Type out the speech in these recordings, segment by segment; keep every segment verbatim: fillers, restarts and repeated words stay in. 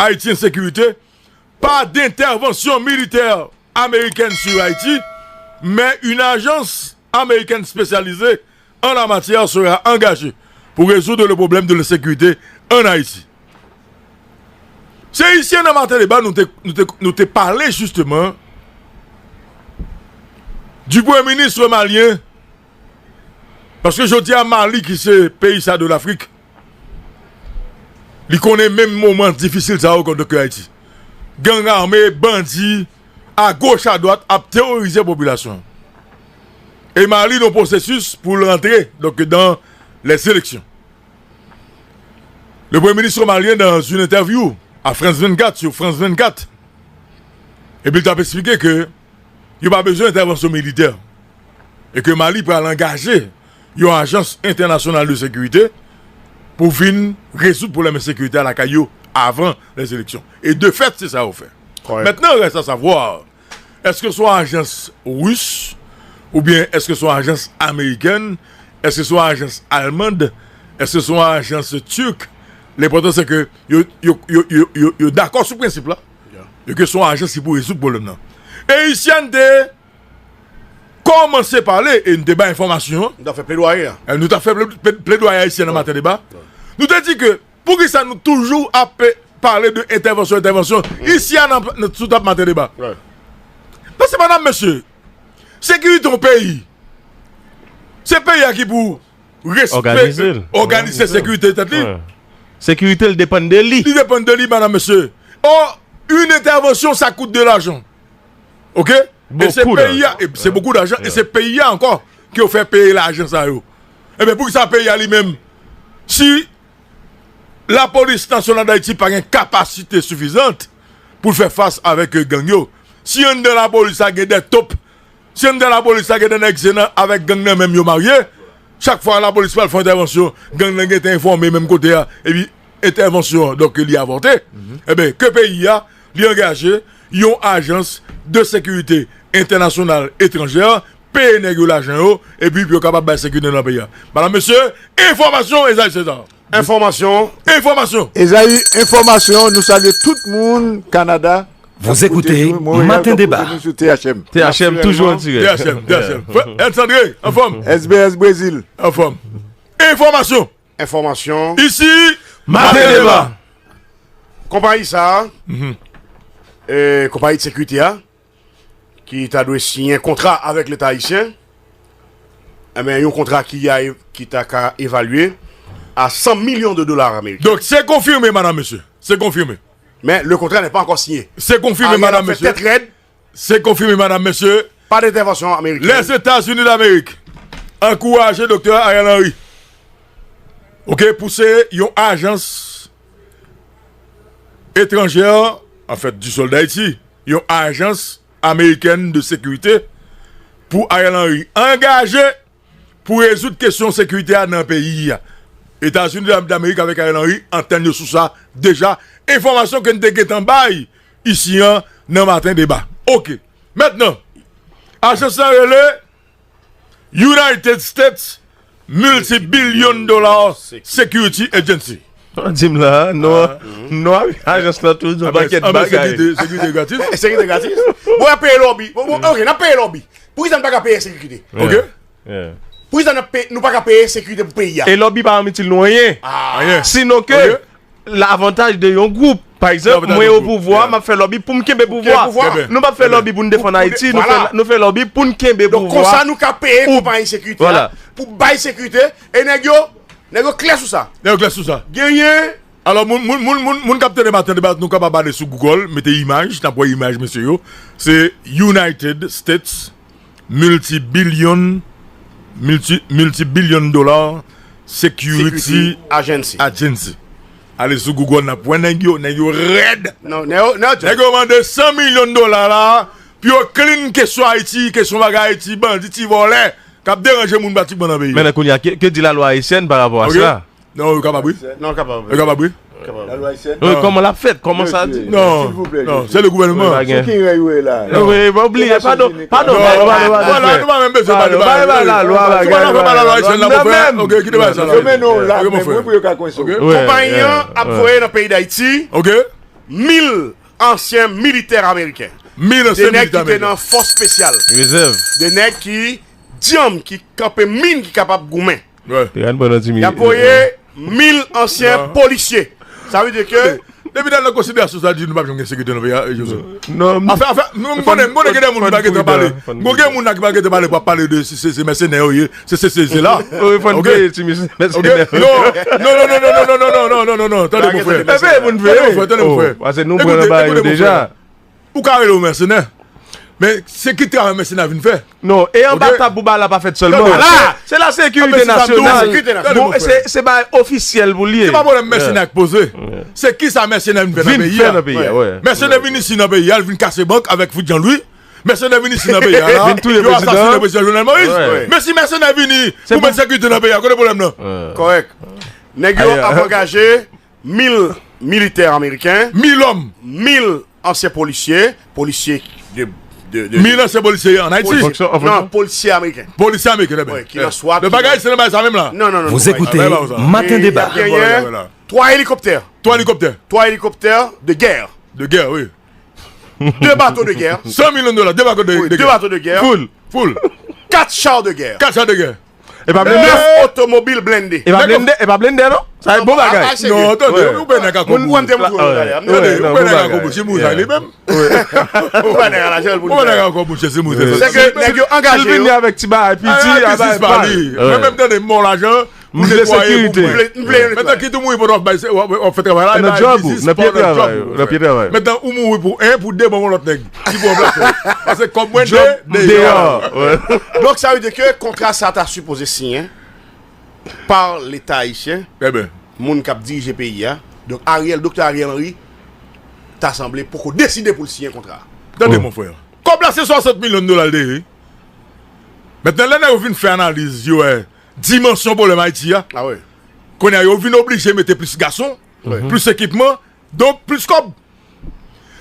Haïti en sécurité, pas d'intervention militaire américaine sur Haïti, mais une agence américaine spécialisée en la matière sera engagée pour résoudre le problème de l'insécurité en Haïti. Se isi nan Maten Deba nou te, nou te, nou te pale jisteman du premye minis malyen, paske jodi a Mali ki se peyi sa de Lafrik, li konnen menm moman difisil sa yo konn ke Ayiti. Gang ame, bandi, a goch, a dwat, ap teworize popilasyon. E Mali nan pwosesis pou l rantre, donk, dan lèzeleksyon. Le Premye Minis malyen, dans une interview à France vingt-quatre, sur France vingt-quatre, epi l t ap eksplike ke yo pa bezwen entèvansyon militè e ke Mali pral angaje yon ajans entènasyonal de sekirite pou vin rezoud pwoblèm ensekirite a lakay yo avan lèzeleksyon. E de fèt, se sa yo fè. Kòrèk. Mentnan, rès a savwa, èske se yon ajans ris? Oubyen èske se yon ajans amerikèn? Èske se yon ajans almann? Èske se yon ajans tirk? Lenpòtan se ke yo, yo, yo, yo, yo, yo dakò sou prensip la. Yeah. E ke se yon ajans ki pou rezoud pwoblèm nan. E isi a n te kòmanse pale e n te bay enfòmasyon an. Nou t ap fè pledwaye a. E nou t ap fè ple-, ple-, pledwaye a isi a nan Maten Deba. Nou te di ke poukisa nou toujou ap pe-, pale de entèvansyon, entèvansyon isi a nan, nan, sou tap Maten Deba. Paske, medam, mesye, sekirite yon peyi, se peyi a ki pou òganize l, òganize sekirite tèt li. Sekirite l depann de li. Li depann de li, medam, mesye. Or, une intervention, ça coûte de l'argent. OK? E se peyi a, e se bokou dajan, e se peyi a ankò ke yo fè peye lajan sa yo. Ebyen, poukisa peyi a li menm, si Lapolis Nasyonal Dayiti pa gen kapasite sifizan pou l fè fas avèk, e, gang yo, si anndan lapolis la gen de top, si anndan lapolis la gen de nèg se nan, avèk gang nan menm yo marye, chak fwa lapolis pral fè entèvansyon, gang nan gentan enfòme menm kote a, epi entèvansyon an, donk, li avòte. Ebyen, ke peyi a, li angaje yon ajans de sekirite entènasyonal etranjè, peye nèg yo lajan yo, epi pou yo kapab bay sekirite nan peyi a. Medam, mesye, enfòmasyon, Ezayi Sezar. Enfòmasyon. Enfòmasyon. Ezayi, enfòmasyon, nou salye tout moun Kanada. Vous écoutez Matin Débat. T H M. T H M, toujou an dirèk. T H M, T H M. Frè Ernst André, anfòm. S B S Brezil. Anfòm. Enfòmasyon. Enfòmasyon. Isi, Maten Deba. Konpayi sa a, e, konpayi de sekirite a, ki ta dwe siyen kontra avèk Leta ayisyen, enben, yon kontra ki a, ki ta ka evalye a san milyon de dola ameriken. Donk, se konfime, medam, mesye. Se konfime. Men, le contrat n'est pas encore signé. Se konfime, medam, mesye. Ariel ap fè tèt rèd. Se konfime, medam, mesye. Pa d entèvansyon amerikèn. Lèzetazini Damerik ankouraje Doktè Ariel Henry, OK, pouse yon ajans etranjè, an fèt, du sol d'Haïti, yon ajans amerikèn de sekirite pou Ariel Henry angaje pou rezoud kesyon sekirite a nan peyi a. Etazini Dam-, Damerik avèk Ariel Henry antann yo sou sa deja. Enfòmasyon ke n te gentan bay isi an nan Maten Deba. OK. Mentnan, ajans lan rele United States Multi-Billion Dollar Security Agency. Di m la, non, non, ajans lan toujou yon pakèt bagay. Sekirite, sekirite gratis. Sekirite gratis. Bon, n ap peye lòbi. Bon, bon, OK, n ap peye lòbi. Poukisa n pa ka peye sekirite? OK. Poukisa n ap peye, nou pa ka peye sekirite pou peyi a? E lòbi pa ann itil nou anyen. Anyen. Sinon ke lavantaj de yon gwoup. Pa egzanp, mwen o pouvwa, m ap fè lòbi pou m kenbe pouvwa. Nou p ap fè lòbi pou n defann Ayiti, nou fè, nou fè lòbi pou n kenbe pouvwa. Donk, konsa nou ka peye konpayi sekirite a pou bay sekirite, e nèg yo, nèg yo klè sou sa. Nèg yo klè sou sa. Genyen. Alò, moun, moun, moun, moun, moun k ap tande Maten Deba, nou kapab ale sou Google, mete imaj, n ap wè imaj mesye yo. Se United States Multi-billion, multi, multi-billion dollar security agency. Ale sou Google, n ap wè nèg yo, nèg yo rèd. Nèg yo mande san milyon dola la pou yo clean kesyon Ayiti, kesyon bagay Ayiti, bandi, ti vòlè k ap deranje moun pratikman nan peyi a. Men kounye a, ke, ke di lalwa ayisyèn pa rapò a sa? Non, yo kapab wi. Non, yo kapab wi. Yo kapab wi. Wi, kòman l ap fèt? Kòman sa di? Non, non, se le gouvènman. Sou ki rèy ou ye la? Wi, pa bliye, padon, padon, padon, padon. Vwala, nou pa menm bezwen pale bagay. Lalwa, bagay, lalwa, lalwa, lalwa. OK, kite bagay sa la. Yo mennen w la, men mwen pou yo ka konn sou. Konpayi an ap voye nan peyi Dayiti. OK. Mil ansyen militè ameriken. Mil ansyen militè ameriken. De nèg ki te nan fòs espesyal. Rezèv. De nèg ki dyanm, ki kanpe min, ki kapab goumen. Te gade pandan ti minit. Y ap voye mil ansyen polisye. Sa vle di ke depi nan konsiderasyon sa di nou p ap janm gen sekirite nan peyi a, Joseph. Non. Afè, afè, nou, m konnen, m konnen gen de moun ki pa gentan pale. M konnen gen moun la ki pa gentan pale pou ap pale de se, se, se mèsenè yo ye, se, se, se, se la. Wi, fò n peye ti mesye mèsenè. Non, non, non, non, tande mon frè. Tande mon frè, tande mon frè. Pase nou pran nan bagay yo deja. Ou ka rele w mèsenè. Men se ki travay mèsenè a vin fè? Non, e anba tab pou bagay la pa fèt sèlman. Se la sekirite nasyonal. Bon, se, se bagay ofisyèl pou l ye. Se pa pwoblèm mèsenè k poze. Se ki sa mèsenè vin fè nan peyi a? Mèsenè vin isi nan peyi a, l vin kase bank avèk Fritz Jean Louis. Mèsenè vin isi nan peyi a la, yo asasinen prezidan Jovenel Moïse. Men si mèsenè vini pou met sekirite nan peyi a, kote pwoblèm nan? Kòrèk. Nèg yo ap angaje mil militè ameriken, mil lòm, mil ansyen polisye, polisye de, de, de mil ansyen polisye an Ayiti? Non, polisye ameriken. Polisye ameriken, trè byen. Wi, ki nan swat. Lè bagay se nan bagay sa menm la. Non, non, non. Vous écoutez Matin Débat. Twa elikoptè. Twa elikoptè. Twa elikoptè de gè. De gè, wi. De bato de gè. San milyon dola, de bato de gè. Wi, de bato de gè. Full, full. Kat cha de gè. Kat cha de gè. E pa blende. Nèf otomobil blende. E pa blende, e pa blende non. Sa e bon bagay. Non, tande, ou pa nèg a kòb ou. Ou pa nèg a kòb ou, se moun sa li menm. Ou pa nèg a lajan pou li. Ou pa nèg a kòb ou, se moun sa. Se ke nèg yo angaje yo. Si l vini avèk ti bagay piti, a bagay pa li. Mwen menm tande m ba w lajan. M vle sekirite. Mentnan kit ou mouri pandan w ap bay, w ap, w ap fè travay la, e pa djòb ou, nan pye travay ou, nan pye travay. Mentnan ou mouri pou en, pou de, ban yon lòt nèg ki pou ranplase w. Pase kòb mwen de, deyò. Donk sa vle di ke kontra sa ta sipoze siyen pa Leta ayisyen, moun k ap dirije peyi a. Donk Ariel, Doktè Ariel Henry, ta sanble poko deside pou l siyen kontra a. Tande mon frè. Kòb la se swasant milyon dola l te ye. Mentnan lè nèg yo vin fè analiz, yo wè dimansyon pwoblèm Ayiti a. Kounye a yo vin oblije mete plis gason, plis ekipman, donk plis kòb.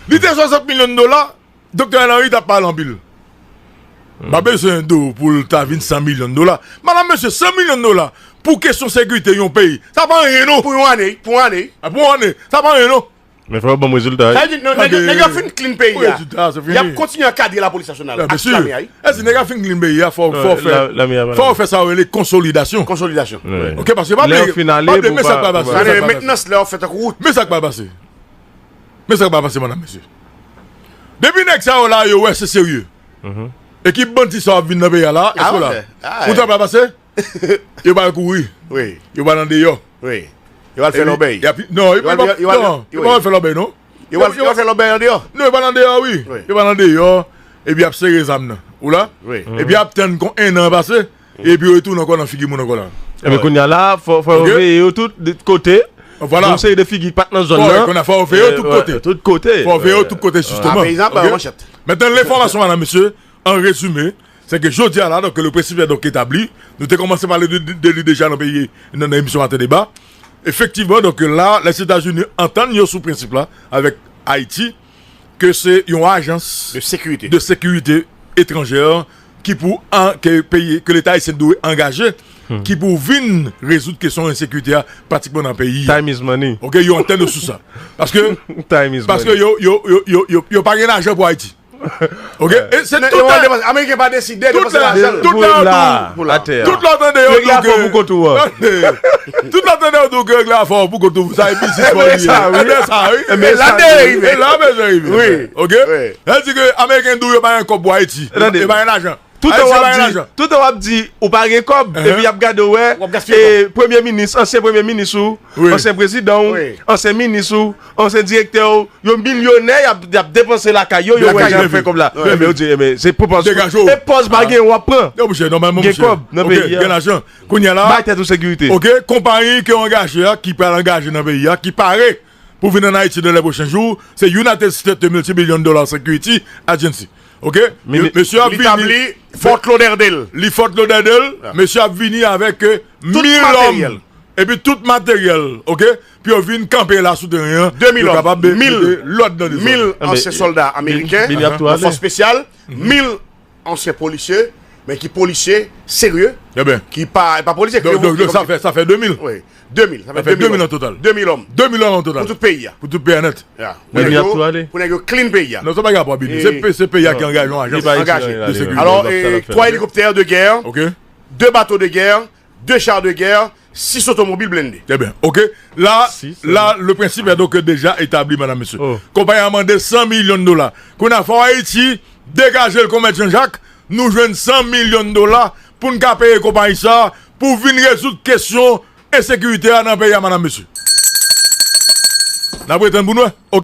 Li te swasant milyon dola, Doktè Henry t ap pale anpil. M pa bezwen di w pou l ta vin san milyon dola. Madanm, mesye, san milyon dola pou kesyon sekirite yon peyi, sa pa anyen non. Pou yon ane, pou yon ane. A, pou yon ane, sa pa anyen non. Men fò yo ban m rezilta wi. Sa vle di nèg yo fin clean peyi a. Y ap kontinye ankadre lapolis nasyonal ak lame a wi. Èske nèg yo fin clean peyi a, fò, fò fè, fò fè sa yo rele konsolidasyon. Konsolidasyon. Oke, paske pa bliye, pa bliye, men sa k pral pase. Sa vle mentnans lè yo fè tankou wout. Men sa k pral pase. Men sa k pral pase, madanm, mesye. Depi nèg sa yo la, yo wè se serye. Ekip bandi sa yo ap vin nan peyi a la, èske w la? Ou t ap pral pase? Yo pral kouri. Wi. Yo pral andeyò. Wi. Yo pral fè lòbèy. Non, yo pral fè lòbèy non. Yo pral fè lòbèy andeyò. Non, yo pral andeyò wi. Yo pral andeyò. Epi y ap sere zam nan. Ou la? Wi. Epi y ap tann kon en an pase. Epi yo retounen ankò nan figi moun ankò la. Ebyen kounye a la, fò, fò yo veye yo tout kote. Vwala. Yon seri de figi ki pa t nan zòn nan. Kounye a fò yo veye yo tout kote. Tout kote. Fò yo veye yo tout kote jisteman. Mentnan lenfòmasyon, madanm, mesye, an rezime, se ke jodi a la, donk, le prensip est donc établi. Nou te kòmanse pale de, de, de li deja nan peyi, nan, nan emisyon Maten Deba. Efektivman, donk, la, Lèzetazini antann yo sou prensip la avèk Ayiti, ke se yon ajans de sekirite etranjè ki pou an, ke peyi, ke Leta ayisyen dwe angaje, ki pou vin rezoud kesyon ensekirite a pratikman nan peyi a. Time is money. Oke, yo antann yo sou sa. Paske, paske yo, yo, yo, yo, yo, yo pa gen lajan pou Ayiti. Oke? E se tout tan, Ameriken pa deside depanse lajan l. Tout tan, tout tan, tout lè w tande yo di w ke, tout lè w tande yo di w ke règ la fè w pou kont ou. Sa e biznis pa w li ye. Ebyen sa wi. Ebyen la bezwen rive. Oke? Sa vle di ke Ameriken di w yo pa gen kòb pou Ayiti. Yo pa gen lajan. Toutan w ap di, toutan w ap di ou pa gen kòb, epi y ap gade w wè, e, premye minis, ansyen premye minis ou, ansyen prezidan w, ansyen minis ou, ansyen direktè w, yo milyonè, y ap, y ap depanse lakay yo, yo wè jan y ap fè kòb la. Ebyen yo di, ebyen, se pou pòz ou. E pòz pa gen, w ap pran. Gen kòb nan peyi a. Gen lajan. Kounye a la, bay tèt ou sekirite. Oke, konpayi ke w angaje a, ki pral angaje nan peyi a, ki pare pou vin ann Ayiti dans les prochains jours, se United States Multi-Billion Dollar Security Agency. Oke? Mesye ap vini. Li tabli Fort Lauderdale. Li Fort Lauderdale. Mesye ap vini avèk, euh, mil lòm. Epi tout materyèl, oke? Pou yo vin kanpe la sou teren an. De mil lòm. Yo kapab mete lòd nan dezòd. Mil ansyen sòlda ameriken nan fòs espesyal. Mil ansyen polisye. men ki polisye serye, Ebyen. Ki pa, pa polisye, Donk, donk, donk sa fè, sa fè de mil. Wi. De mil, sa Sa fè fè de mil de mil an òm. total. De mil òm. De mil òm an total. Pou tout peyi a. Pou tout peyi a nèt. Ya. Pou nèg yo, pou nèg yo clean peyi a. Non, sa pa gen rapò ak bidjè. Se pe- se peyi a ki angaje yon ajans. Angaje. De sekirite. Alors, eh, twa elikoptè de gè, Ok. de bato de gè, de cha de gè, sis otomobil blende. Ebyen, ok. La, Sis, la, le principe est donc déjà établi, madame, monsieur. Oh. Konpayi a mande san milyon dola. Kounye a fò Ayiti degaje l kon Mèt Jean Jacques, nou jwenn san milyon dola pou n ka peye konpayi sa pou vin rezoud kesyon ensekirite a nan peyi a, madame, mesye. N ap retann pou nou wè. Ok.